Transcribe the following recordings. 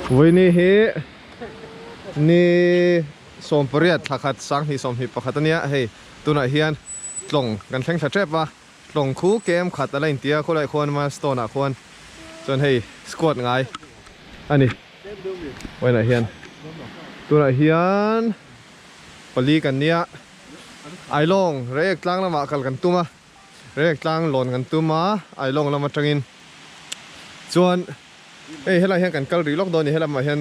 Vawiini hi ni 18 thla khat 2021 a nia hei tunah hian tlawng kan thleng thla tep a tlawng khu kem khat a la intia khawlaiah khuan milestone ah khuan chuan hei squad ngai a ni vawiinah hian tunah hian pali kan nia Ailawng Reiek tlang lamah kal kan tum a. Rek tlang lawn kan tum a, Ailawng lam atangin chuan hei helai hian kan kal rih lawk dawn a ni, helamah hian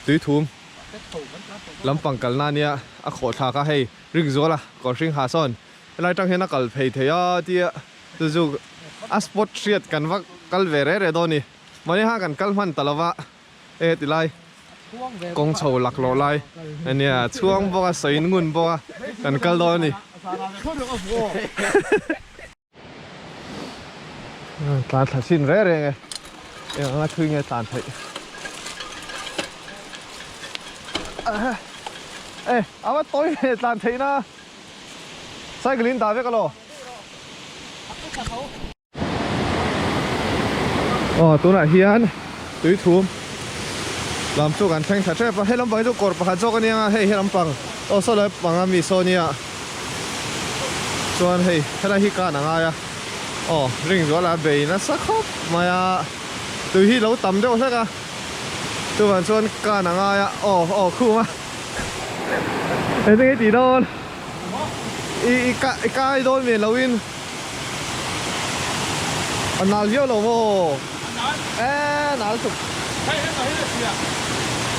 tui thum lampang kalna ania a khawh thlak a, hei ring zual a kawr hring ha sawn helai atang hian a kal phei thei a tia chu chu a spot hriat kan va kal ve reh reh dawn a ni, mahni khan kan kal hman ta lo va hei heti lai kawng chho laklawh lai ania chhuang bawk a sawi ngun bawk a kan kal dawn a ni. Tlan thla chhin reng reng e eng anga thui nge tlan theih e a va tawi ve tlan theih na cycle in dah vek alaw. Aw tunah hian tui thum lam chu kan thleng thla tep a he lampang hi chu kawr pakhat zawk a nia hei he lampang aw saw lai panga mi saw nia chuan hei helai hi kan a ngai a aw ring zuala a bei nasa khawp mai a tui hi lo tam deuh hlek a chuvang chuan kan a ngai a aw aw khum a engtin nge tih dawn i i kai dawn ve lo in. A nal viau lo maw? A nal. E nal tuk. Hei hei hei sia.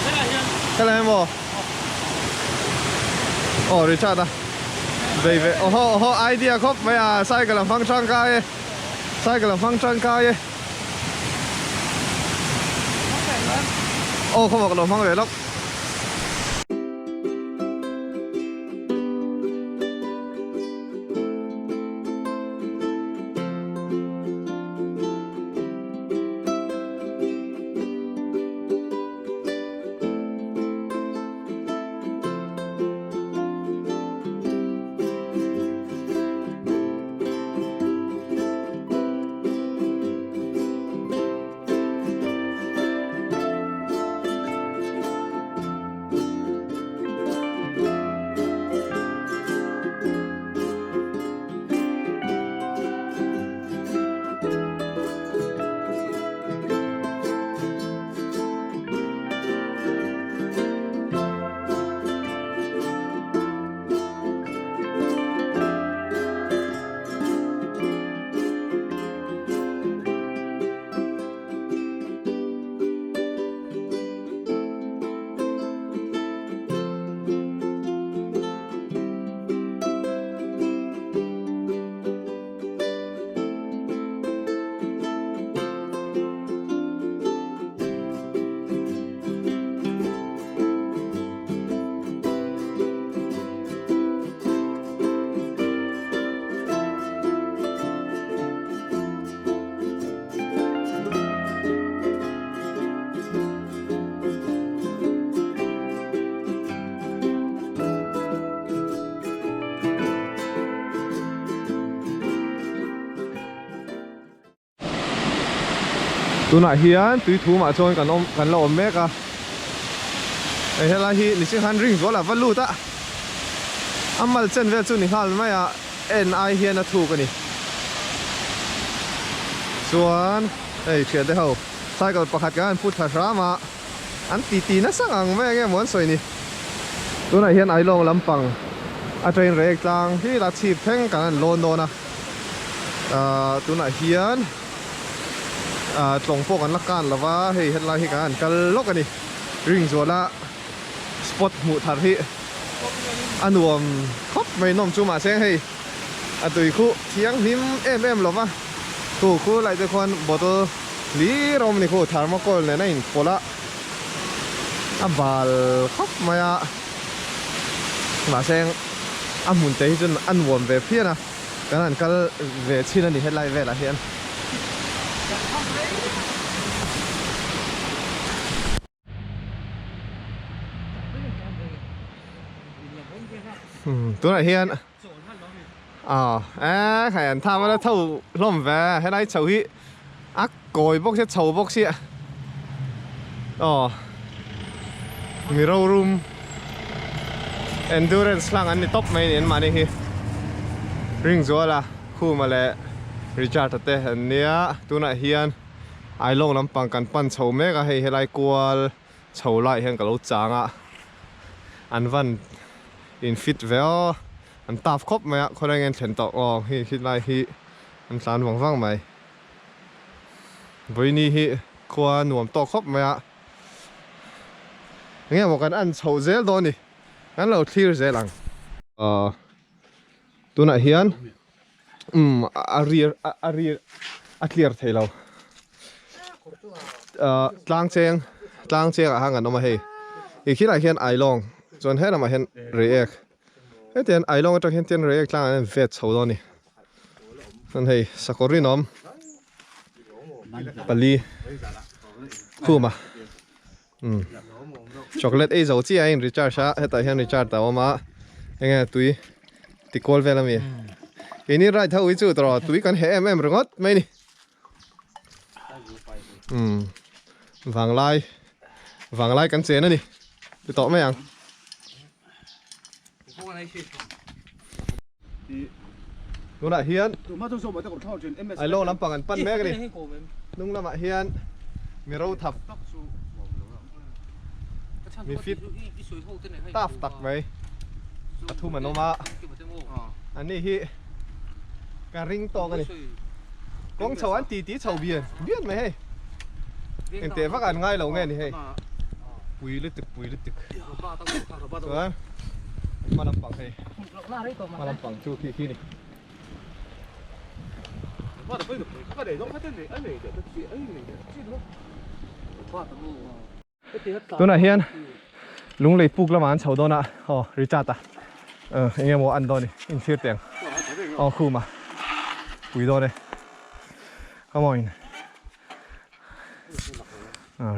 Helai hian. Helai hian maw? Aw Richard a. Bei ve. Oho oho idea khawp mai a cycle a hmang tangkai e. Cycle a hmang tangkai e. Aw khawmah ka lo hmang ve lawk. Tunah hian tui thumah chuan kan awm kan la awm mek a hei helai hi niching khan ring zual a va lut a a mal chen vel chu ni nghal mai a en ai hian a thuk a ni chuan hei thiante ho cycle pakhat kan han put thla hram a an ti ti nasa ngang mai enge maw an sawi ni tunah hian Ailawng lampang a train rek tlang hi la chhip thleng kan han lawn dawn a ahh tunah hian ahh tlawng pawh kan la kan lova hei helai hi kan han kal lawk a ni ring zuala spot hmuh thar hi a nuam khawp mai nawm chu mahse hei a tui khuh thianghlim em em lova khu khu lai te khuan bottle hlir a awm a ni khu thermocol nen a inpawlh a a bal khawp mai a mahse a hmun te hi chuan a nuam ve phian a kan han kal ve chhin a ni helai velah hian. Tunah hian aw e khai an tham a la tho hlawm ve helai chho hi a kawi bawk sia chho bawk sia aw. Mi rorum endurance hlang an ni tawp mai ni an mahni hi Ringzuala Khuma leh Richard a te an nia tunah hian Ailawng lampang kan pan chho mek a hei helai kual chho laiah hian ka lo chang a an van in fit ve aw an tough khawp mai a khawlai nge an thlen tawh aw hei helai hi an tlan vang vang mai Vawiini hi khua nuam tawk khawp mai a. Enge maw kan an chhoh zel dawn ni kan lo thlir zel ang. Ahh tunah hian umm a rir a rir a clear thei lo ahh tlang cheng tlang cheng ah khan kan awm a hei ih khilaiah hian ailawng chuan he lamah hian reiek hetiang ailawng atang hian tian reiek tlangah hian vet chho dawn a ni chuan hei sakawr rinawm. Pali khuma umm chocolate ei zo chiah a in recharge a hetah hian recharge a awm a enge tui ti kawl vel ami keini ride ho hi chu tawh tui kan heh em em ringawt mai ni umm vanglai vanglai kan chen a ni ti tawh mai ang. Tunah hian Ailawng lampang an pan mek a ni. Hnung lamah hian mi ro thap mi fit tough tak mai pathum an awm a. An ni hi ka ring tawk a ni. Kawng chho an titi chho bian bian mai hei. Engteh vak an ngai lo nge ni hei. Pui lutuk pui lutuk. Chuan hma lampang hei. Hma lampang chu khi khi ni. Tunah hian lunglei puk lamah an chho dawn a aw Richard a eng emaw an dawn ni inthlir teh ang aw khuma pui dawn e come on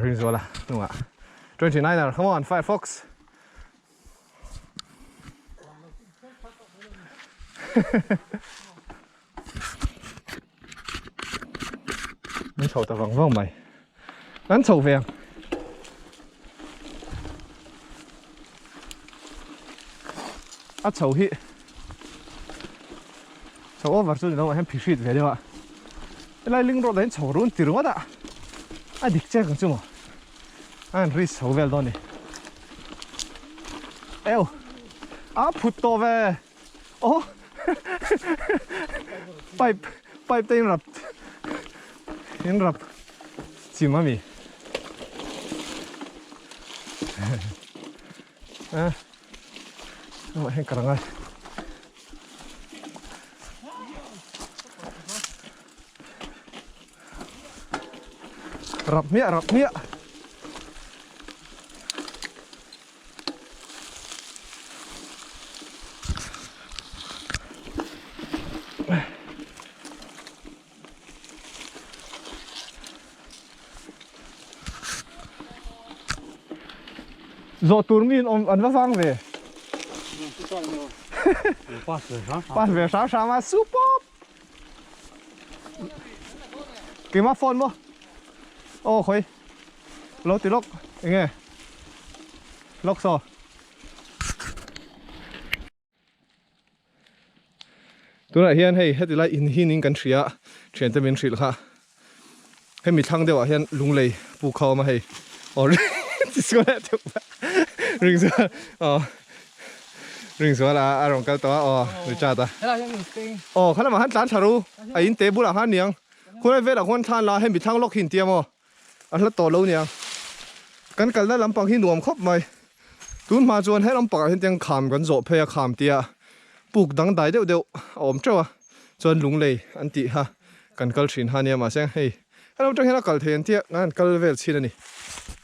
Ringzuala hnungah 29er come on Firefox. Min chho ta vang vang mai. Kan chho ve ang. A chho hi chho over chu ni lo ah hian phihrit ve deuh a. Helai ling road ah hian chho run ti ringawt a. A dik chiang ang chu maw. A han risk chho vel dawn ni. Eo. A phut tawh ve. Oh. Pipe pipe te in rap in rap chim ami. A. Heng ka rangai. Rap hmiah rap hmiah. Zawh tur mi an awm an va vang ve. Pass ve hram hram a super. Keimah phone maw? Aw khawi lo ti lawk eng nge lawk saw. Tunah hian hei heti lai in hi ning kan hria thiante min hrilh kha hemi thlang deuhah hian lunglei puk kha a awm a hei aw ring chuan aw ring chuan a a rawn kal tawh a aw Richard a aw kha lamah khan tlan thla ru a in te bulah khan niang khulai velah khuan thlan la hemi thlang lawk hi intia maw a hla tawh lo niang kan kalna lampang hi nuam khawp mai tun hma chuan he lampangah hian tiang kham kan zawh phei a kham tia puk dangdai deuh deuh a awm teuh a chuan lunglei an tih kha kan kal thin ha nia mahse hei hello atang hian a kal thei an tia kan han kal vel chhin a ni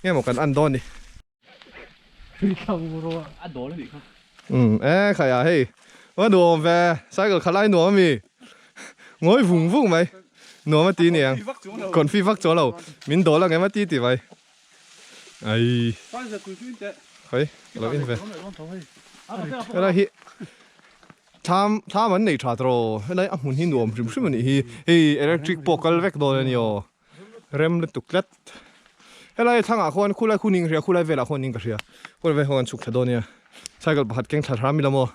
nge maw kan an dawn ni. Umm e khai ah hei a nuam ve cycle khalh ai nuam ami ngawi vung vung mai nuam a ti niang confi vak chuang lo min dawl ang em a ti ti mai ai khai ka lo in ve helai hi Thlam thlam an nei tha tawh helai a hmun hi nuam hrim hrim a nih hi hei electric pawh kal vek dawn a ni aw rem lutuk tlat. Helai thlangah khuan khulai khu ning hria khulai velah khuan ning ka hria. Khulai vel khuan chhuk thla dawn nia. Cycle pakhat keng thla hram ila maw.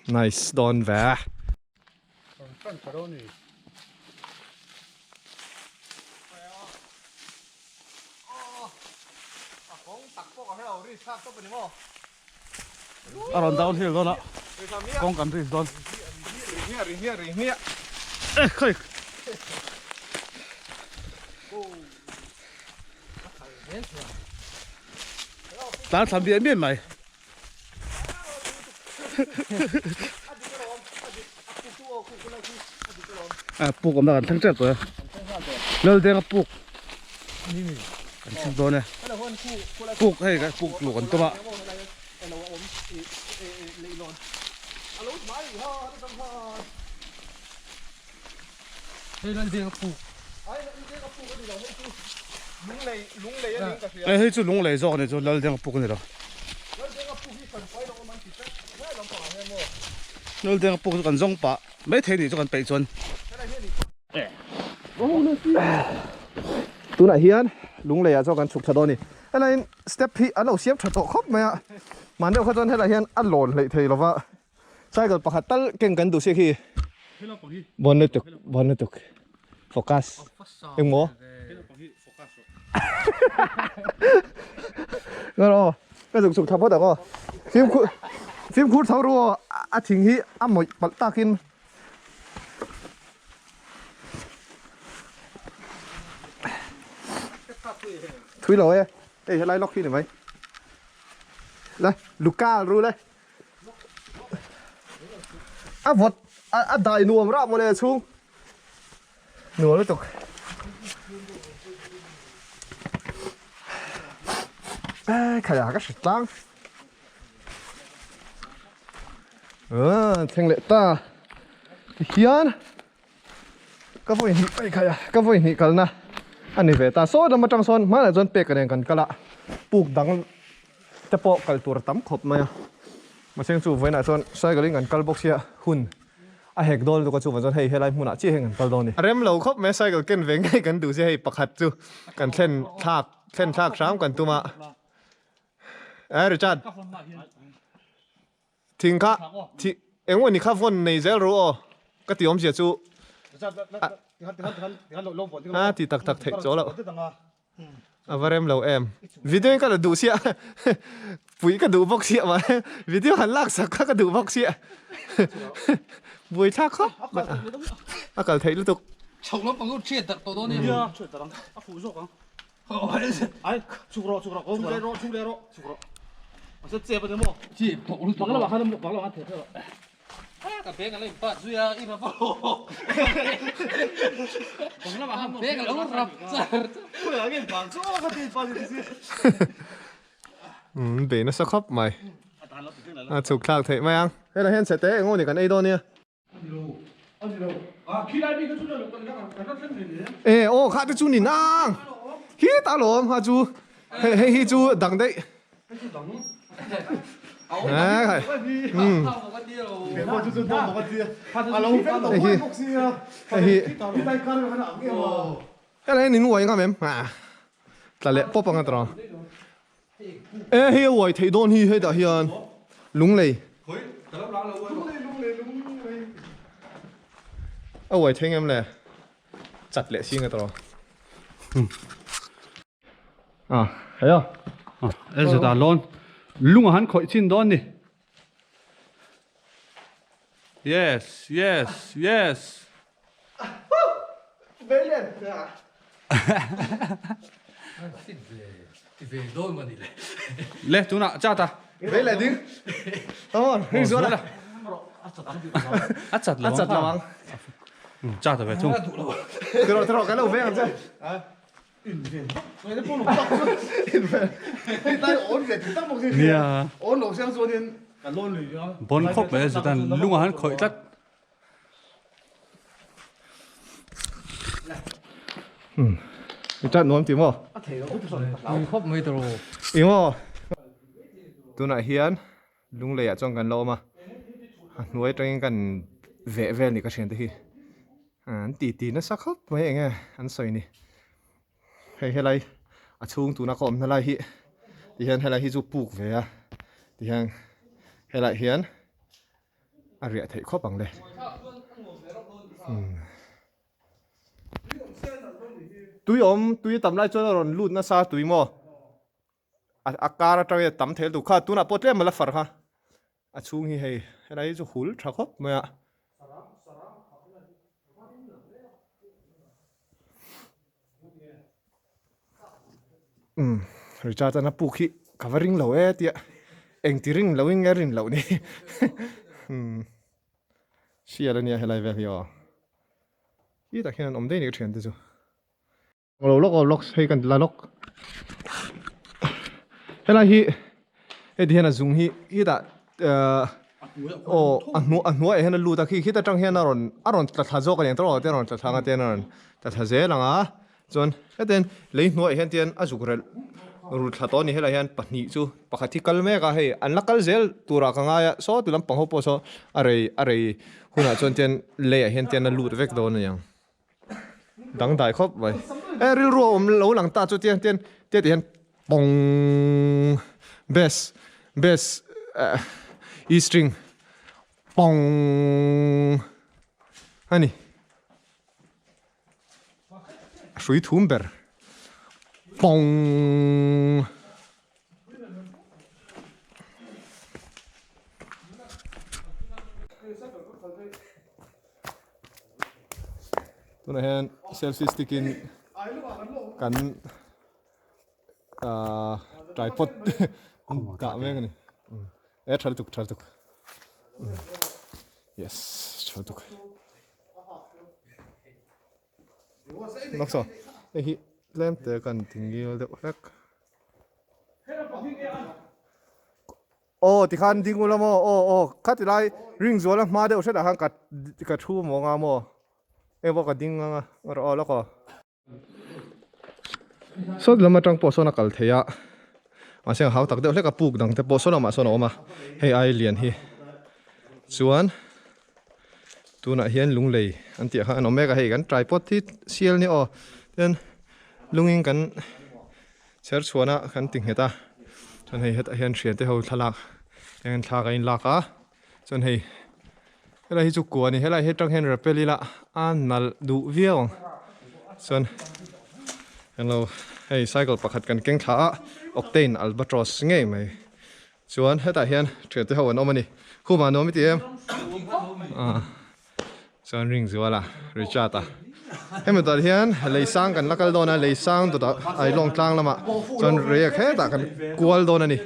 Nice dawn ve. A rawn downhill dawn a, kawng kan risk dawn. E khawi. Tlan thla biah biah mai. A puk awmna kan thleng tep tawh e. Laldenga puk kan thleng dawn e. Puk hei kan puk luh kan tum a. Hei hei chu lunglei zawk a ni chu Laldenga puk a ni lo. Laldenga puk chu kan zawng pah maithei nih chu kan peih chuan. Tunah hian lungleiah chuan kan chhuk thla dawn a ni. Helaiin step hi an lo siam tha tawh khawp mai a, mahni deuh kha chuan helaiah hian a lawn hleih thei lova. Cycle pakhat tal keng kan duh si khi. Bon lutuk, bon lutuk. Focus. Engmaw? Ngar aw, ka zuk chhuk tha phawt ang aw. Fimkhur, fimkhur tho ru aw, a thing hi a mawih palh takin. Thui lo e, hei helai lawk hi ni mai. Le, Luka ru le. A vawt a dai nuam rah mawle chhung nuam lutuk khaya ka hre tlang thleng leh ta tihian ka vawi hnih ai khaya ka vawi hnih kalna a ni ve ta saw lam atang sawn hmanah chuan pek nen kan kal a puk dang te pawh kal tur a tam khawp mai a mahse chu vawiinah chuan cycle in kan kal bawk sia hun a hek dawn lutuk a chuvang chuan hei helai hmunah chiah hian kan kal dawn a ni. A rem lo khawp mai a cycle ken ve ngei kan duh sia hei pakhat chu kan thlen thlak thlen thlak hram kan tum a eh Richard thing kha thi engemaw ni kha vawn nei zel ru aw ka ti awmzia chu a ti tak tak theih chaw loh. A va rem lo em. Video in ka la duh sia. Pui ka duh bawk sia mah. Video han lak sak kha ka duh bawk sia. Buai thlak khawp mai. A kal theih lutuk. Chho lampang chu thiat darh tawh dawn nia. Nia, thiat darh ang. A fuh zawk ang. Ai, chhuk rawh, chhuk rawh, chhuk leh rawh, chhuk leh rawh, chhuk rawh. Mahse chep a ni maw? Chep tawh lutuk. Bang lamah khan bang lamah khan theh rawh. Ka bag a la inpat zui a, i rap a Bang lamah khan bag a lo rap char char. Khawiah nge inpat chu aw ka ti inpat ti si. Umm bei nasa khawp mai. A chhuk thlak theih mai ang. Helai hian chhete eng aw ni kan ei dawn nia. E aw kha te chu ni nang. Khi ta lawm kha chu hei hei hi chu dang daih. Helai hian in uai ngam em? Tla leh pawp anga tawrh ang. E hei a uai theih dawn hi hetah hian lunglei. A uai thei ngem le? Chat leh si nga tawrh ang. Ah, hei a. Ah, Elzeta lawn lung a han khawih chin dawn ni. Yes, yes, yes. Velen. Le, tunah chat a. Velen ding. Come on, ring zual a. A chat lo. A chat lo ang. Chat a ve thung. Tiro, tiro, kan lo veng ang che. Nia. Bon khawp mai a zet a, lung a han khawih tlat. I tat nuam ti maw? Tui khawp mai tawh. I maw? Tunah hian Lungleiah chuan kan lo awm a, a hnuai atangin kan veh vel ni ka thiante hi. An ti ti nasa khawp mai eng nge an sawi ni. Hei helai A chhung tuna ka awmna lai hi tihian helai hi chu puk ve a tihian helaiah hian a riah theih khawp ang le umm tui awm tui tam lai chuan a rawn lut nasa tui maw a kar atang hian tam thei lutuk kha tunah pawh tlem a la far kha a chhung hi hei helai hi chu hul tha khawp mai a. Umm Richard a puk hi ka va ring lo e tia engti ring lo in nge rin loh ni umm hriat ania helai vel hi aw khi tak hian an awm daih a ni ka thiante chu. Lo lawk aw lawk hei kan la lawk helai hi heti hian a zung hi khitah ahh aw a hnuai a hnuaiah hian a lut a khi khita tang hian a rawn a rawn tla thla zawk a ni ang tawh te a rawn tla thla ang a te a rawn tla thla zel ang a chuan hetiang hian lei hnuaiah hian tian a zuk relh ru thla tawh a ni helaiah hian pahnih chu pakhat hi kal mek a hei an la kal zel turah ka ngai a saw ti lampang ho pawh saw a rei a rei hunah chuan tian leiah hian tian a lut vek dawn a ni ang. Dangdai khawp mai. E rilru a awm lo lang ta chu tiang tian tia ti hian pawng bass bass e string pawng a ni. Hrui thum ber pawng. Tunah hian selfie stick in kan ahh tripod dah mek a ni e tha lutuk tha lutuk yes tha lutuk lawk saw hei hi tlem te kan ti ngil deuh hlek. Aw tikhan ding ula maw aw aw khati lai ring zuala hma deuh hretah khan ka ka thu maw nga maw eng pawh ka ding anga rawh aw lawk aw. Sawt lam atang pawh sawn a kal thei a mahse a hau tak deuh hlek a puk dang te pawh saw lamah sawn a awm a hei ai lian hi chuan tunah hian lunglei an tih ah khan an awm mek a hei kan tripod hi sial nia aw tin lungin kan Chher chhuana kan ti nghet a, chuan hei hetah hian thiante ho thlalak eng thla ka inlak a, chuan hei helai hi chu kua a ni helai hi atang hian rappel ila a nalh duh viau ang chuan englo hei cycle pakhat kan keng thla a octane albatross ngei mai chuan hetah hian thiante ho an awm a ni khumah nuam i ti em ah. Chuan ring zual a Richard a hemi tawh hian lei sang kan la kal dawn a lei sang dawtah Ailawng tlang lamah chuan reiek hetah kan kual dawn a ni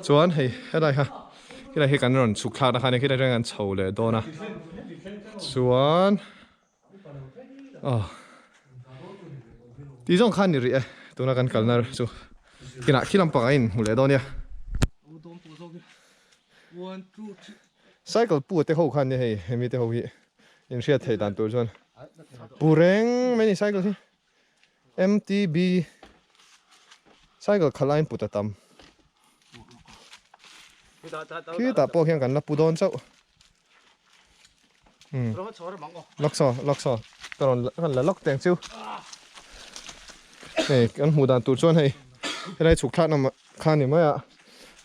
chuan hei helai kha helai hi kan rawn chhuk thlak na kha a ni khilai atangin kan chho leh dawn a chuan aw tih zawng khan ni rih e tuna kan kalna chu kinah khi lampang a inhmu leh dawn nia. Cycle pu te ho khan nia hei hemi te ho hi in hriat theih dan tur chuan pu reng mai ni cycle hi MTB cycle khalh aiin put a tam khitah pawh khian kan la pu dawn chauh umm lawk saw lawk saw ka rawn ka la lawk teng chu hei kan hmuh dan tur chuan hei helai chhuk thlak na kha ni mai a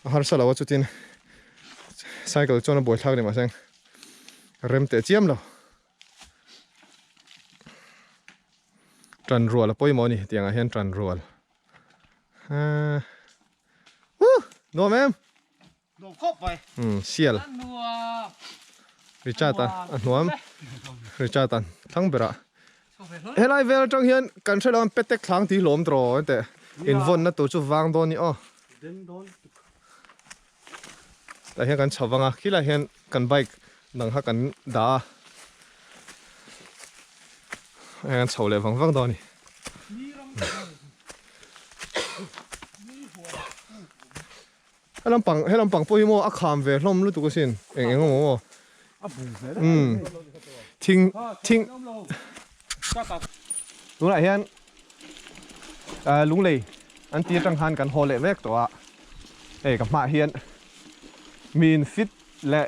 a harsa lo a chutin cycle chuan a buai thlak ni mahse rem teh chiam lo tan rual a pawimawh a ni tiang ah hian tan rual ahh nuam em. Umm sial Richard a a hnuam Richard a thlang berah helai vel atang hian kan hre lo ang petek thlang tih hlawm tawh teh invawnna tur chu vang dawn ni aw tah hian kan chho vang a khilai hian kan bike dang kha kan dah a hei kan chho leh vang vang dawn a ni. He lampang he lampang pawh hi maw a kham ve hlawm lutuk asin eng eng emaw maw umm thing thing tunah hian ah lunglei an ti atang khan kan haw leh mek tawh a hei ka hmaah hian mi in fit leh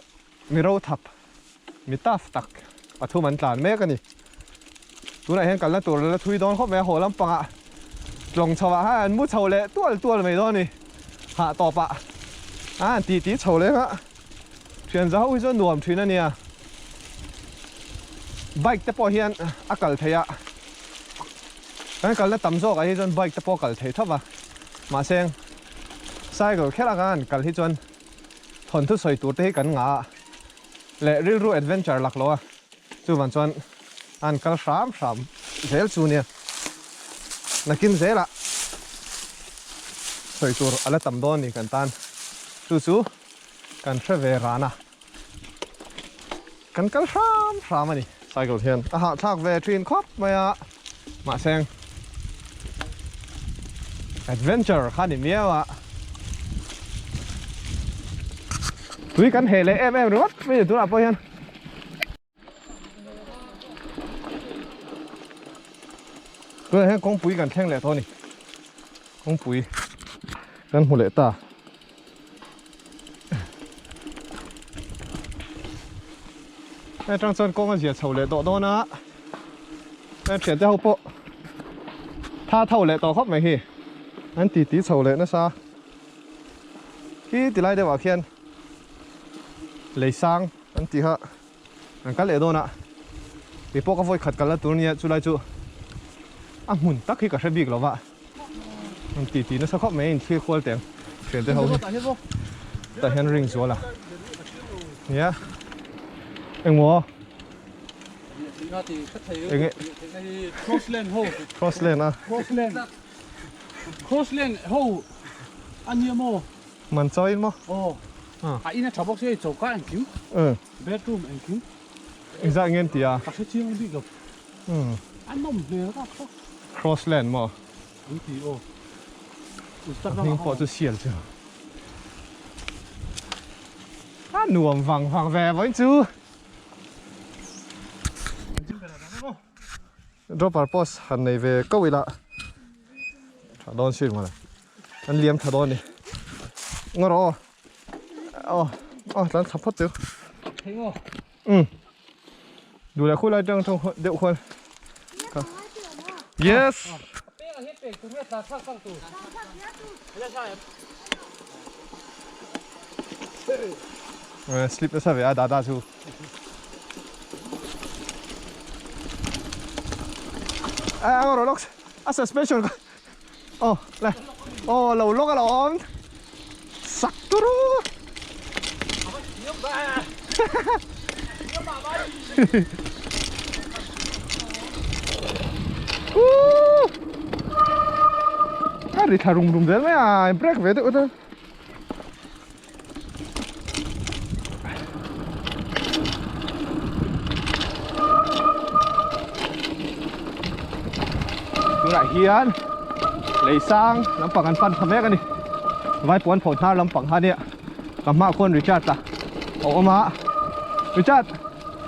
mi ro thap mi tough tak pathum an tlan mek a ni. Tunah hian kalna tur la thui dawn khawp mai a, haw lampangah tlawng chho ah khan an mu chho leh tual tual mai dawn a ni. Hah tawp ah a han ti ti chho leh a, thian za ho hi chuan nuam thin a nia. Bike te pawh hian a kal theih a, kan kalna tam zawk ah hi chuan bike te pawh a kal thei thap a, mahse cycle kher a kan kal hi chuan thawnthu sawi tur te hi kan ngah a leh rilru adventure lak lo a. Chuvang chuan an kal hram hram zel chu nia. Nakin zelah sawi tur a la tam dawn a ni kan tan. Chu chu kan hre ve ran a, kan kal hram hram a ni. Cycle hian a hahthlak ve thin khawp mai a, mahse adventure kha ni miau a. Tui kan heh leh em em ringawt mai a ni tunah pawh hian. Tunah hian kawngpui kan thleng leh tawh a ni kawngpui kan hmu leh ta hei atang chuan kawng a zia chho leh tawh dawn a hei thiante ho pawh tha tho leh tawh khawp mai hi an ti ti chho leh nasa khi ti lai deuh ah khian lei sang an tih kha an kal leh dawn a kei pawh ka vawi khat kalna tur nia chulai chu a hmun tak hi ka hre bik lo va an ti ti nasa khawp mai a inthlir kual teh ang thian te ho hi tah hian ring zual a nia engmaw enge crossland ho crossland a crossland crossland ho ania maw Man chaw in maw? Aw. A in a tha bawk sia i choka engkim. Bedroom engkim. Engzah nge an ti a? Ka hre chiang bik lo. A nawm hmel rap bawk. Crossland maw? An ti aw. A hming pawh chu sial chu. A nuam vang vang ve vawiin chu. Dropper post han nei ve ko ila. Tha dawn sin mawle. An liam tha dawn ni. Ngaw rawh aw. Aw, aw tlan thla phawt chu. Thei maw? Um. Duh leh khulai tang thung deuh khuan. Yes. Slip nasa ve a dada chu. A ngaw rawh lawk. A suspension kha. Aw le aw lo lawk a lo awm sak turu a ri thla rum rum zel mai a break ve deuh ta. Tunah hian lei sang lampang an pan thla mek a ni vai puan pho hnar lampang kha ania ka hmaah khuan Richard a a awm a Richard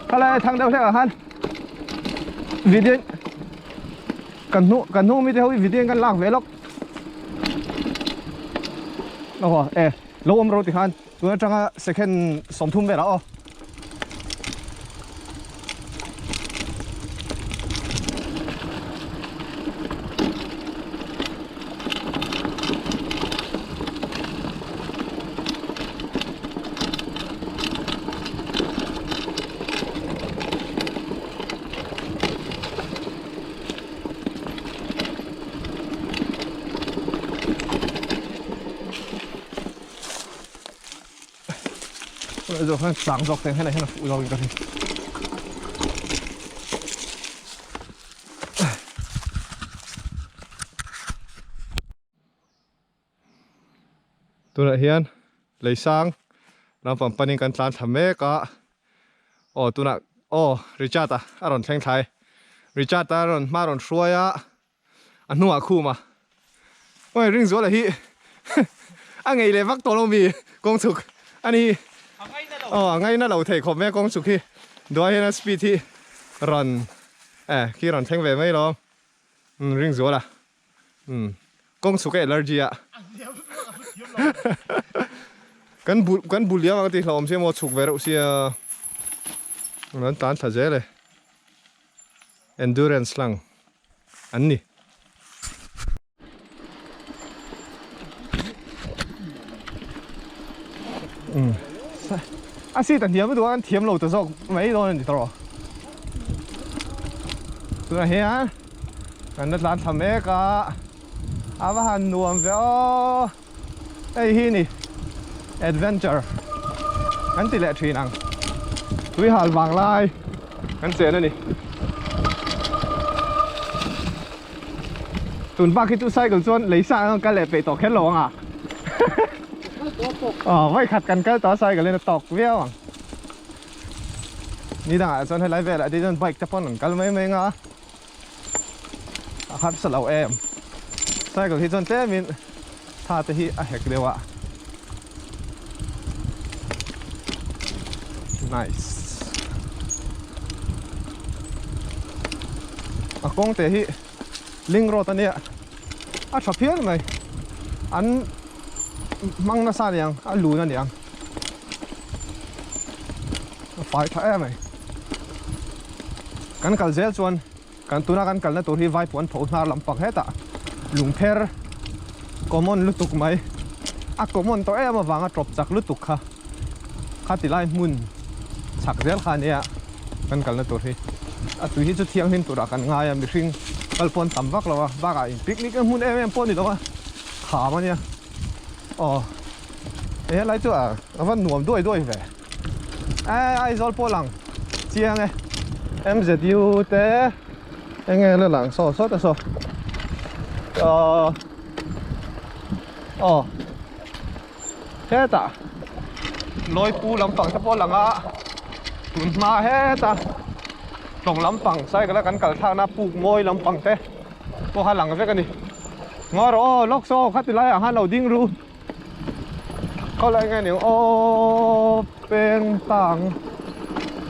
khalai thang deuh hlek ah khan video kan hnu kan hnung mite ho hi video in kan lak ve lawk. Aw e lo awm ro ti khan tun atanga second 30 velah aw. Zawk hian chang zawk teng hian a fuh zawk in ka hria. Tunah hian lei sang lampang panin kan tlan thla mek a, aw tunah aw Richard a a rawn thleng thlai Richard a rawn hma rawn hruai a a hnungah khum a awi Ringzuala hi a ngei leh vak tawh lo mi kawng chhuk a ni aw a ngaina lo thei khawp mai a kawng chhuk hi duai hian a speed hi rawn eh khi rawn thleng ve mai lo Ringzuala. Umm kawng chhuk a allergy a kan bul kan bul liam ang tih hlauhawm sia maw chhuk ve reuh sia an tlan thla zel e. Endurance lang an ni. A seat a hniam duh a an thiam lo ta zawk mai dawn a ni tawh. Tunah hian kan la tlan thla mek a, a va han nuam ve aw. Hei hi ni adventure kan ti leh thin ang. Tui hal vang lai kan chen a ni. Tun bak hi chu cycle chuan lei sang ang kal leh peih tawh kher lo ang a. Aw vawi khat kan kal tawh a cycle in a tawk viau ang. Ni dangah chuan helai velah te chuan bike te pawn an kal mai mai ang a. A harsa lo em. Cycle hi chuan tlemin tha te hi a hek deuh a. Nice. A kawng te hi link road ania a tha phian mai. An hmang nasa aniang a lun aniang. A fai tha em mai. Kan kal zel chuan kan tuna kan kalna tur hi Vaipuan pho hnar lampang hetah lungpher common lutuk mai a common tawh em avanga tawp chak lutuk kha kha ti lai hmun chhak zel kha ania kan kalna tur hi a tui hi chu thianghlim turah kan ngai a mihring kal pawn tam vak lo a bakah in picnic na hmun em em pawh a ni lo a kham ania aw helai chu a va nuam duai duai ve. E Aizawl pawh lang chiang e MZU te enge la lang saw saw te saw aw hetah Lawipu lampang te pawh a lang a tun hma hetah tlawng lampang cycle a kan kal thlakna puk mawi lampang te pawh kha a lang vek a ni ngaw rawh aw lawk saw khati laiah khan lo ding ru. Khaw lai nge ni aw peng tang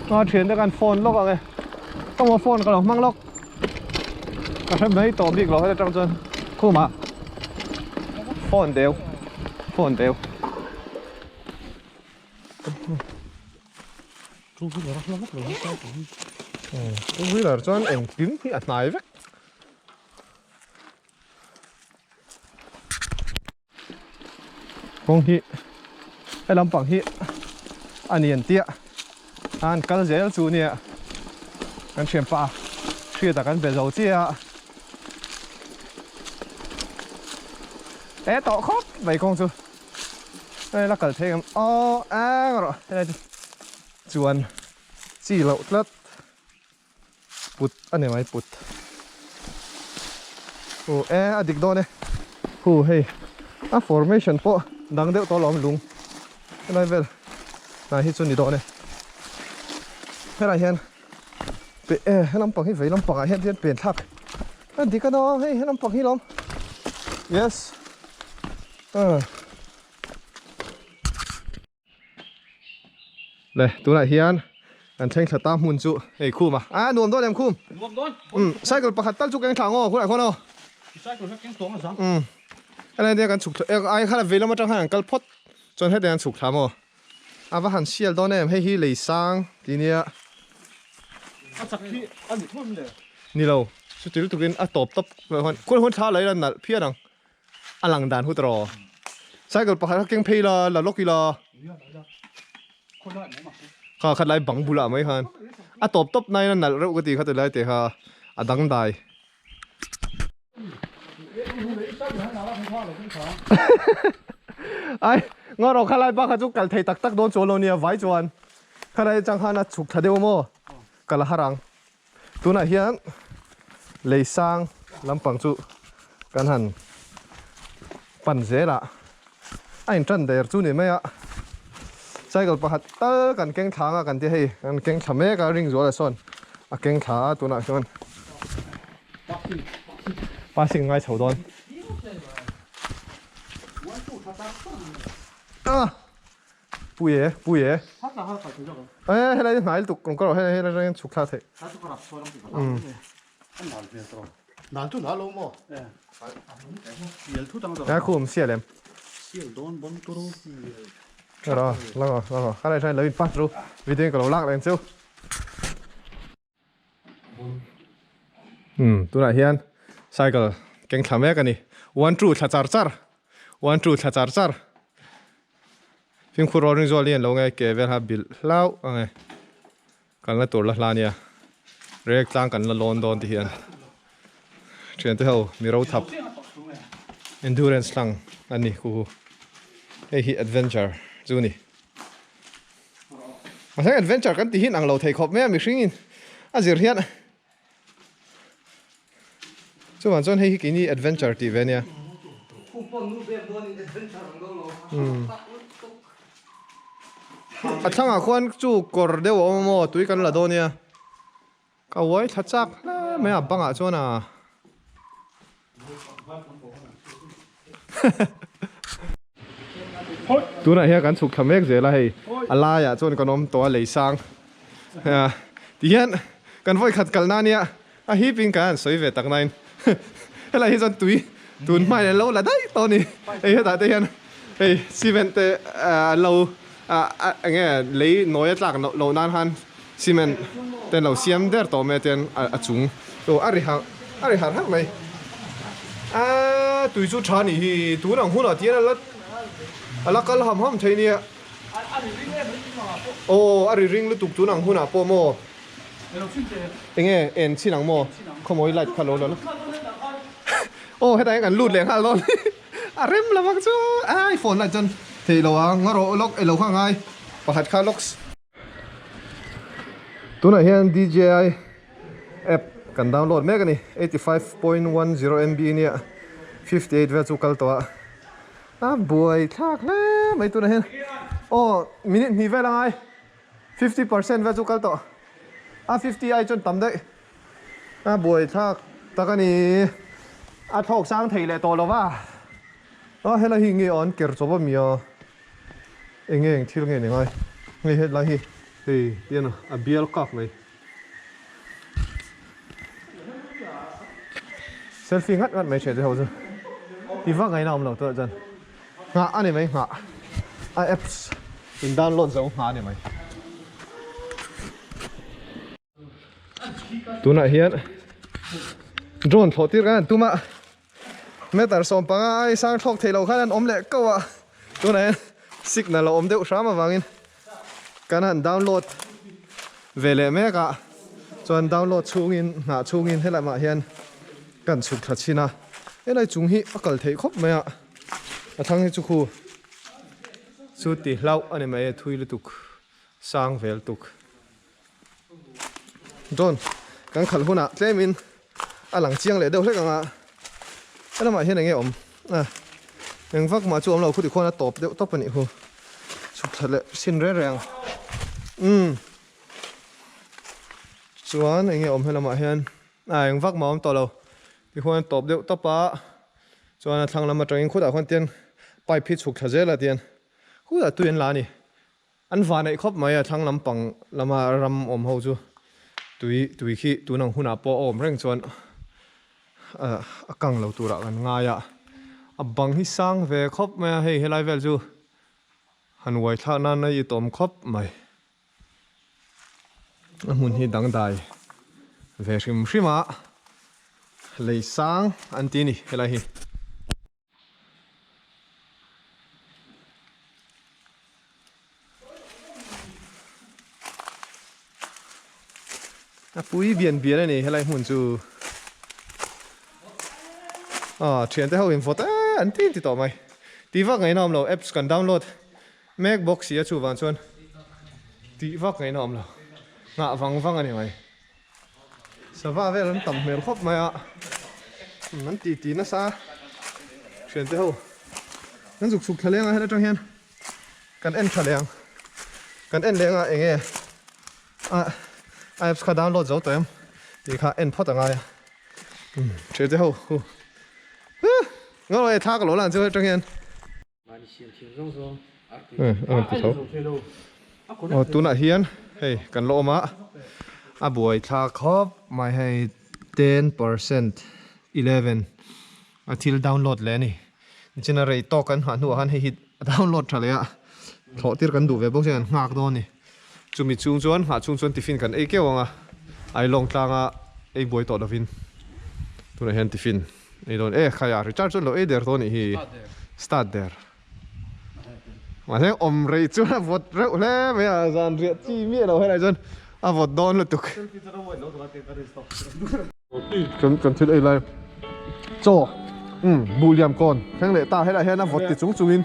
a thian te khan phone lawk ang e ka maw phone ka lo hmang lawk ka hre mai tawh bik lo heta tang chuan khumah phone deuh phone deuh. Two wheeler a hla vak lo hi cycle hi. Two wheeler chuan engkim hi a hnai vek. Kawng hi he lampang hi a ni an tia an kal zel chu nia kan thianpa hriat ah kan be zo chiah a e tawh khawp mai kawng chu hei la kal thei ang aw eng rawh helai chu chuan chi loh tlat. Put a ni mai put. Hu e a dik dawn e. Hu hei a formation pawh dang deuh tawh alawm lung helai vel hnai hi chu ni dawn e. Helai hian pe e he lampang hi vei lampangah hian hian pen thlak a dik a dawn hei he lampang hi lawm yes ah. Le tunah hian kan thleng thla ta hmun chu hei khum a a nuam dawn em khum nuam dawn um cycle pakhat tal chu keng thla ang aw khulai khawn aw cycle kha keng tawng a zang um helai nia kan chhuk thla ai khala vei lam atang khan an kal phawt chuan hetiang an chhuk thla maw a va han sial dawn em hei hi lei sang ti nia a chak hi a ni thum le ni lo chuti lutukin a tawp tawp khulai khawn thla lai la nalh phian ang A lang dan hut rawh. Cycle pakhat kha keng phei la, la lawk ila. Kha khat lai bang bulah mai khan. A tawp tawp nain a nalh reuh ka ti kha tilai te kha a dangdai. Ai, ngaw rawh kha lai pa kha chu kal thei tak tak dawn chuan lo nia vai chuan. Kha lai atang khan a chhuk thla deuh maw? Kal a har ang. Tunah hian lei sang lampang chu kan han pan zel a, a in tan der chu ni mai a, cycle pakhat tal kan keng thla anga kan ti hei kan keng thla mek a ring zual ah sawn a keng thla a tunah chuan passing ngai chho dawn a. Pui e, pui e. E helai hi hnai lutuk kawng ka rawh hei helai atangin chhuk thla theih. Aa khu awm sial em? Rawh lang aw lang aw helai atangin lo in pass ru video in ka lo lak leh ang cheu. Umm tunah hian cycle keng thla mek a ni. One two thla char char one two thla char char fimkhur rawl ring zual hi an lo nge ke vel kha bilh hlauh ang e. Kalna tur la hla nia rek tlang kan la lawn dawn ti hian thiante ho mi ro thap endurance hlang a ni khu hu hei hi adventure chu ni mahse adventure kan ti hi ang lo thei khawp mai a mihring in a zir hian Chuvang chuan hei hi keini adventure tih ve ania. A thlangah khuan chu kawr deuh a awm a maw tui kan la dawn nia. Ka uai thla chak hle mai a bangah chuan a. Tunah hian kan chhuk thla mek zel a hei a laiah chuan kan awm tawh a lei sang tihian kan vawi khat kalna ania a hip in kan han sawi ve tak nain helai hi chuan tui tun hmain an lo la daih tawh a ni hei hetah te hian hei cement te an lo eng nge lei nawi a tlak loh nan khan cement te an lo siam der tawh mai a tian a chung chu a ri harh a ri harh harh mai aaa tui chu tha nih hi tun ang hunah tian a la a la kal ham ham thei nia aw a ri ring lutuk tun ang hunah pawh maw eng nge en chin ang maw khawmawi light kha lo la la aw hetah hian kan lut leh nghal dawn a rem lo ang chu ai phone light chuan theih lo ang a rawh lawk elo kha a ngai pakhat kha lawks. Tunah hian DJI app kan download mek a ni 85.10 MB nia 58 vel chu kal tawh a a buai thlak hle mai tunah hian aw minute hnih vel a ngai 50% vel chu kal tawh a 50 ai chuan tam daih a buai thlak tak a ni a thlawk sang thei leh tawh lo va aw helai hi nge an ker chawp a mi a. Eng nge eng thil nge ni ngai hei hetlai hi hei hian a bial kak mai selfie ngat ngat mai thian te ho chu ti vak ngaihna awm lo tunah chuan nghah a ni mai nghah a apps in download zo nghah a ni mai. Tunah hian drone thlawh tir kan han tum a meter 15 ai sang thlawk thei lo khan an awm leh ko a tunah hian signal a awm deuh hram avangin kan han download ve leh mek a chuan download chhungin hnah chhungin helai mah hian kan chhuk thla chhin a helai chung hi a kal theih khawp mai a a thlang hi chu khu chu ti hlauh a ni mai a thui lutuk sang vel tuk. Drone kan khalh hunah tlemin a lang chiang leh deuh hlek ang a, he lamah hian enge awm a eng vak mah chu awm lo khuti khuan a tawp deuh tawp a nih hu chhuk thla leh sin reng reng umm chuan enge awm he lamah hian a eng vak mah a awm tawh lo tikhuan a tawp deuh tawp a chuan a thlang lam atangin khutah khuan tian pipe hi chhuk thla zel a tian khutah tui an la a ni. An va neih khawp mai a thlang lampang lama ram awm ho chu tui tui khi tun ang hunah pawh a awm reng chuan a kang lo turah kan ngai a, a bang hi sang ve khawp mai a hei helai vel chu han uai thlak nan a itawm khawp mai a hmun hi dangdai ve hrim hrim a lei sang an ti a ni helai hi. A pui bian bian a ni helai hmun chu ah thiante ho in vawt e an ti ti tawh mai tih vak ngaihna awm lo apps kan download mek bawk si a chuvang chuan tih vak ngaihna awm lo nghah vang vang a ni mai. Sava vel an tam hmel khawp mai a, an ti ti nasa a, thiante ho kan zuk chhuk thla leng a hel atang hian kan en tha leh ang, kan en leng a eng nge a apps kha download zo tawh em tih kha en phawt a ngai a, thiante ho hu ngawi thla ka lo lan chu atang hian. Aw tunah hian hei kan la awm a a buai thla khawp mai hei 10% 11 a thil download leh a ni nichina rei tawk kan nghah hnuah khan hei hi a download tha leh a thlawh tir kan duh ve bawk chuan kan nghak dawn a ni chumi chhung chuan nghah chhung chuan tiffin kan ei keuh ang a ailawng tlanga ei buai tawh lovin. Tunah hian tiffin ei dawn e khaia recharge chuan lo ei der dawn nih hi start der mahse awm rei chuan a vawt reuh hle mai a zan riah chi miah lo helai chuan a vawt dawn lutuk kan kan thil ei lai chaw um buh liam kawn thleng leh ta helai hian a vawt ti chung chungin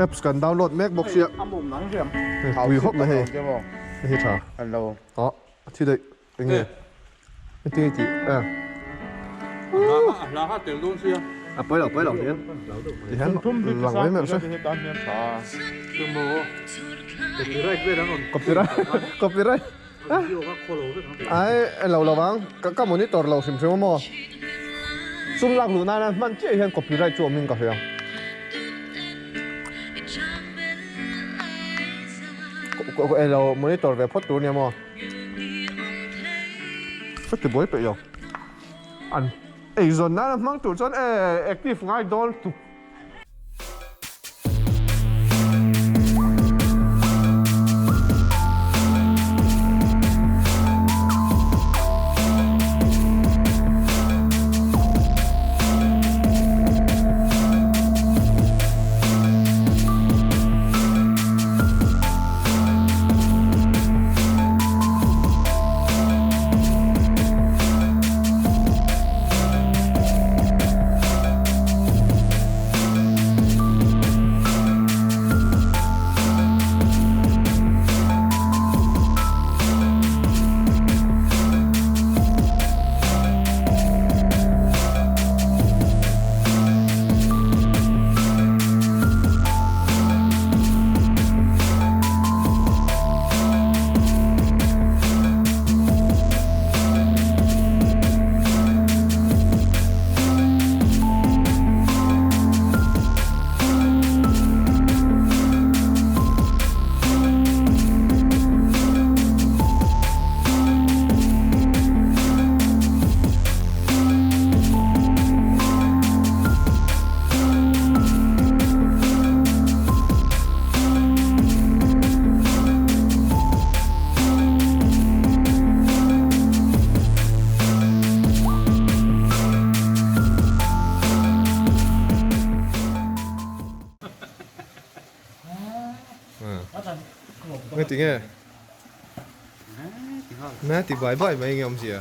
apps kan download mek bawk sia pui khawp mai hei hei hi tha aw a thi daih. Enge? Heti hei tih a. A hla kha tel dawn sia. A pawi lo pawi lo hian. Ti hian lang mai mai se. Copyright vel an rawn. Copyright copyright. Ai lo lo vang ka monitor lo hrim hrim maw. Sum lak luh nana hman chiah hian copyright chu awm in ka hria. Lo monitor ve phawt tur nia maw. Ka ti buai peih lo. An eizawn nana hmang tur chuan e active ngai dawn tuk. Nge ti nge? Nge ti bai bai mai nge awmzia?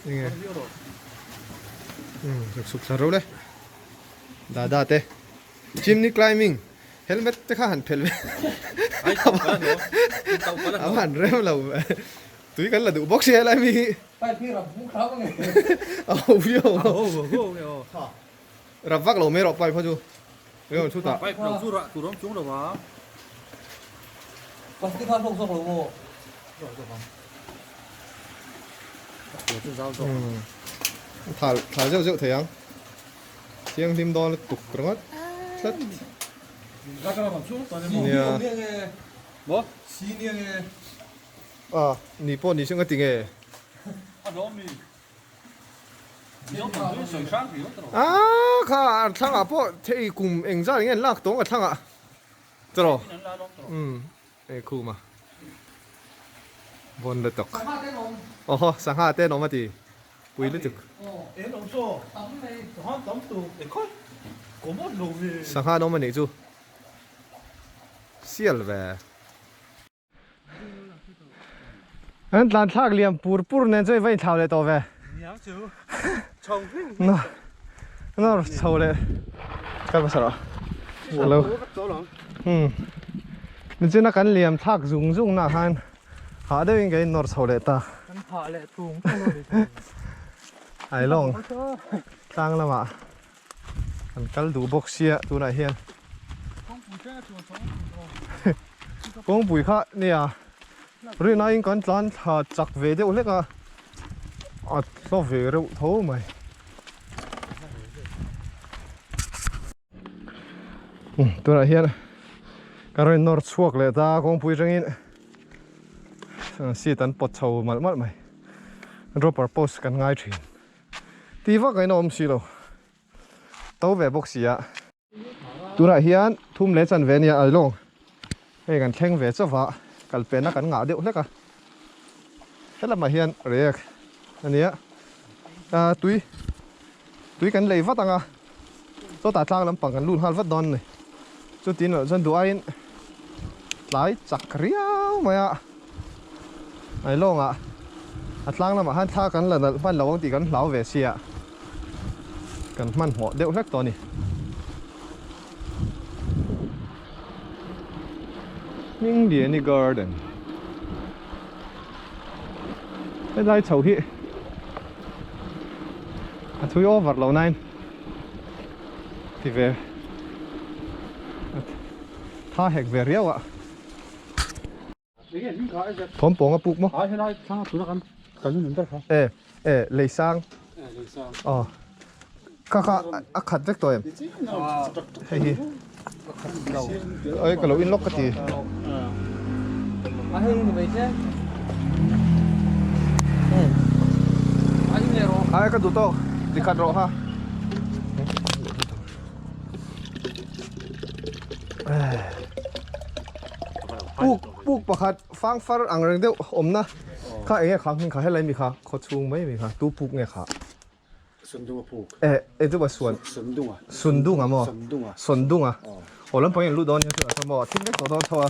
Nge? Suk suk thla ro le. Dada te. Chimney climbing. Helmet te kha han phelh ve. A han rem lo. Tui kan la duh bawk sia helai mi hi. A ho viau. Rap vak lo mai rawh pipe kha chu. Eng chutah. Pipe lo chu rah tur awm chung lo a. Plastic kha hlawk zawk lo maw? Thal thal zeuh zeuh thei ang. Thianghlim dawn lutuk ringawt tlat. Nia. A ni pawh ni chu nga ti nge? A kha a thlangah pawh thei kum engzat nge an lak tawng a thlangah chawraw umm ei khum a vawn lutuk awhaw sangha te an awm a ti pui lutuk sangha an awm a nih chu sial ve. An tlan thlak liam pur pur nen chuan i va inthlau leh tawh ve. Nawr chho leh kal hmasa rawh. Hello. Hmm. Nichina kan liam thlak zung zung na khan hah deuhin ka in nawr chho leh ta. Kan hah leh tung tung a ni. Ai lawng tlang lamah Kan kal duh bawk sia tunah hian kawngpui kha nia rinaiin kan tlan thla chak ve deuh hlek a a tlo ve reuh tho mai tunah hian ka rawn nawr chhuak leh ta kawngpui atangin seat an pawt chho malh malh mai dropper post kan ngai thin. Ti vak a inawm si lo. To ve bawk si a. Tunah hian thum leh chan ve ania a lawng. Hei kan thleng ve chauh a, kal penna kan ngah deuh hlek a. Helamah hian reak a nia. Tui tui kan lei vat ang a, chawtah tlang lampang kan lut nghal vat dawn a ni. Chutin loh chuan duh aiin tlai chak riau mai a, Ailawngah a tlang lamah khan thla kan la nalh hman lo ang tih kan hlau ve sia, kan hmanhmawh deuh hlek tawh a ni. Hmingliani garden helai chho hi a thui over lo nain ti ve tha hek ve riau a thawm pawng a puk maw e e leisang aw kha kha a khat vek tawh em hei hi oi ka lo in lawk ka ti ai ka duh tawk tikhat rawh ha puk puk pakhat fang far ang reng deuh awmna kha enge kha hming kha helai mi kha khaw chhung mai mi kha tu puk nge kha Sundunga puk. Eh, eh chu ba suan. Sundunga. Sundunga maw? Sundunga. Sundunga. Aw lampang in lut dawn hian chu maw thim vek tawh dawn tho a.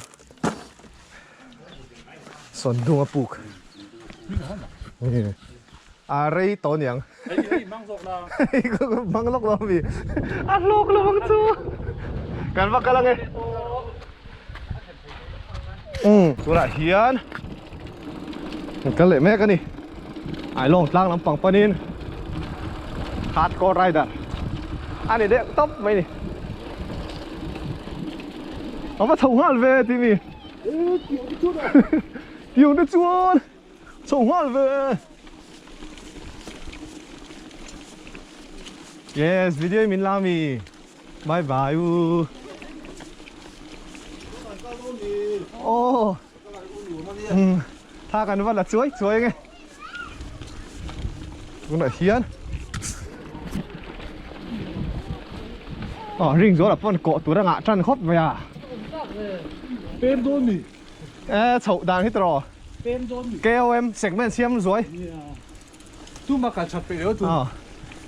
Sundunga puk. A rei tawh niang. Hei hei mang zawk la. Hei mang lawk lo mi. A hlawk lo ang chu. Kan va kal ange. Umm tunah hian kan kal leh mek a ni Ailawng tlang lampang panin hardcore rider a ni deuh tawp mai ni a va chho nghal ve tih mi tiang te chuan chho nghal ve yes video in min la mi. Bye bye u. Oh. Um, tha kan va la chuai chuai nge. Tunah hian Oh, ring zual a pawn kawh tur a ngah tan khawp mai a. Pem dawn mi. Eh, chhoh dan hi tawh. Pem dawn mi. KOM segment siam zuai. Tu ma kal that pe leo tu.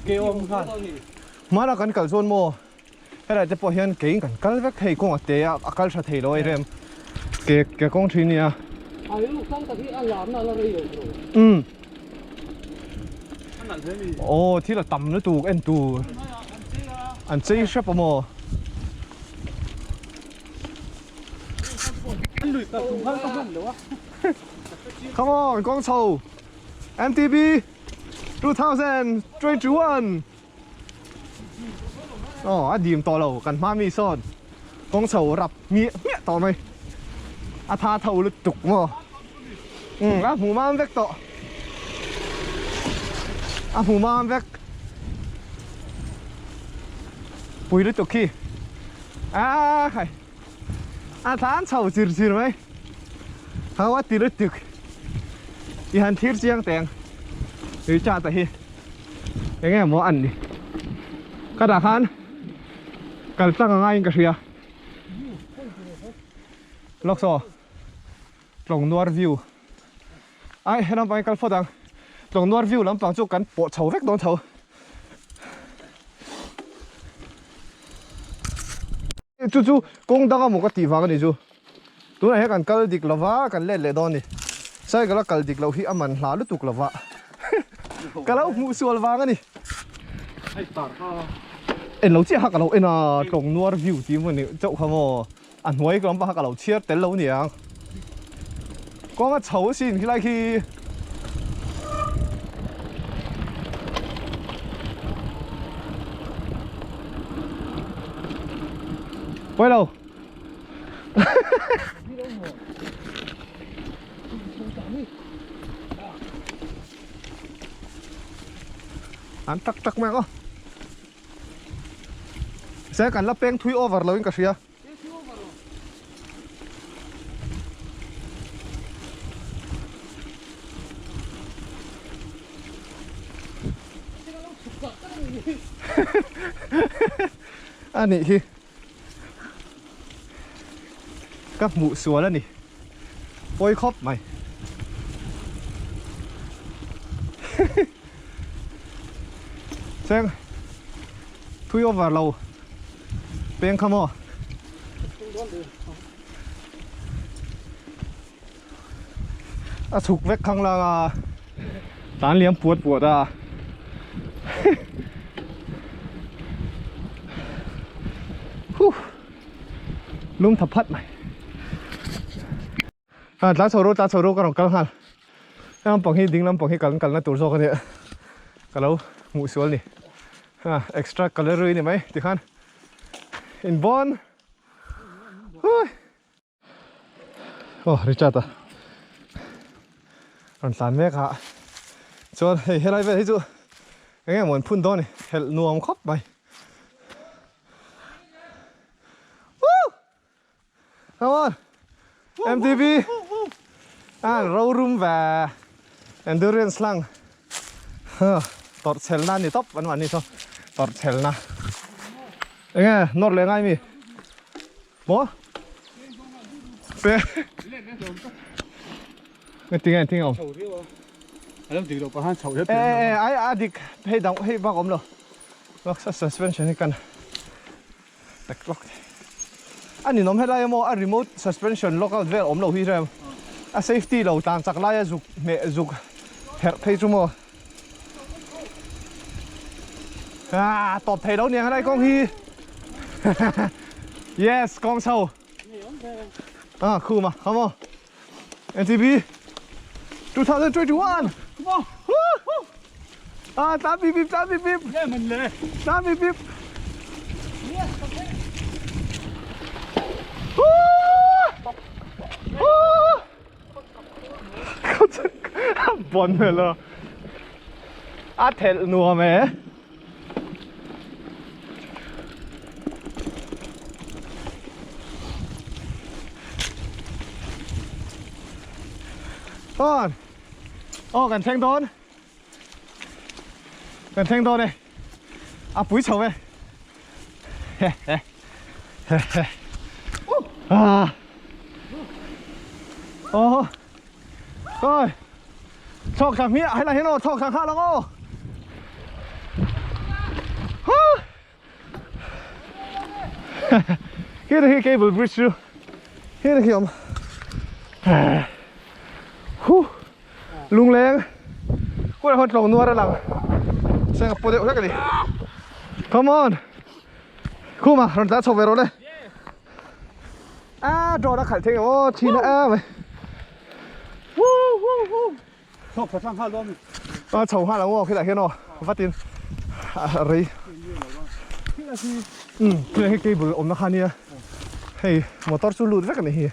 KOM khan. Hmana kan kal chuan maw helai te pawh hian keiin kan kal vek thei kawng a te a a kal tha thei lo a i rem ke ke kawng thin nia. A rilru sang tak hi a larna a la rei lo bro. Umm. A nalh hle mi. Aw thil a tam lutuk en tur. An chei hrep a maw. An lui kal tum khan ka hman lo a. Come on kawng chho MTB 2021. Aw a dim tawh lo kan hma mi sawn kawng chho rap hmiah hmiah tawh mai a tha tho lutuk maw umm a hmu mam vek tawh a hmu mam vek pui lutuk khi a khai a thlan chho chir chir mai ho a ti lutuk i han thlir chiang teng Richard a hi. Eng emaw an ni ka dah khan kal tlang a ngaiin ka hria lawk saw tlawng nuar view ai he lampang hi kal phawt ang tlawng nuar view lampang chu kan pawh chho vek dawn tho chu chu kawng dang amaw ka tih vang a ni chu tunah hian kan kal dik lova kan let leh dawn a ni cycle a kal dik loh hi a man hla lutuk lova ka lo hmuh sual vang a ni en lo chiah kha ka lo en a tlawng nuar view tih maw ni chauh kha maw a hnuai ka lam pah kha ka lo chhiar tel lo niang kawng a chho asin khilai khi Pawi lo. An tak tak mai ang aw. Se kan la peng thui over lo in ka hria. A nih hi. Ka hmuh sual a ni. Pawi khawp mai. Cheng thui over lo peng kha maw. A chhuk vek khang lang a tan liam puat puat a. Huh. Lum tha phat mai. A tlan chho ru tlan chho ru ka rawn kal nghal he lampang hi ding lampang hi kan kalna tur zawk a nia ka lo hmuh sual ni a extra calorie ni mai tikhan in bawn hui aw Richard a rawn tlan mek a chuan hei helai vel hi chu eng emaw an phun dawn a ni helh nuam khawp mai woo. Come on. MTB. À, râu rum và endurance lang. Tọt chel na ni top an ni so. Tọt chel na. Enge nor le ngai mi. Mo. Pe. Nge tinge tinge om. Ê ê ai a dik hei dang hei bak om lo. Bak suspension hi kan. Tak lock a ninawm helai emaw a remote suspension lock out vel awm lo hi rem a safety lo tlan chak laia zuk hmeh zuk herh phei chu maw ah tawp thei lo niang helai kawng hi yes kawng chho ah khuma come on MTB 2021 come on ah tlan bip bip tlan bip bip tlan bip bip bon hmel a a thelh nuam e. Aw aw kan thleng dawn kan thleng dawn e a pui chho e he he he he ah aw ôi chok thang hmiah helai hian aw chok thang nghal ang aw Khi hi cable bridge chu khi khi awm hu lungleng kawih hawn tlawng nuar a lang seng a paw deuh hlek a ni come on khuma rawn tlan chho ve rawh le a drone a khalh thei aw thin a em Thawk tha thlang nghal dawn mi. A chho nghal ang aw khilaiah hian aw vatin a rei. Umm khilai hi cable awmna kha ania hei motor chu lut vek a ni hi.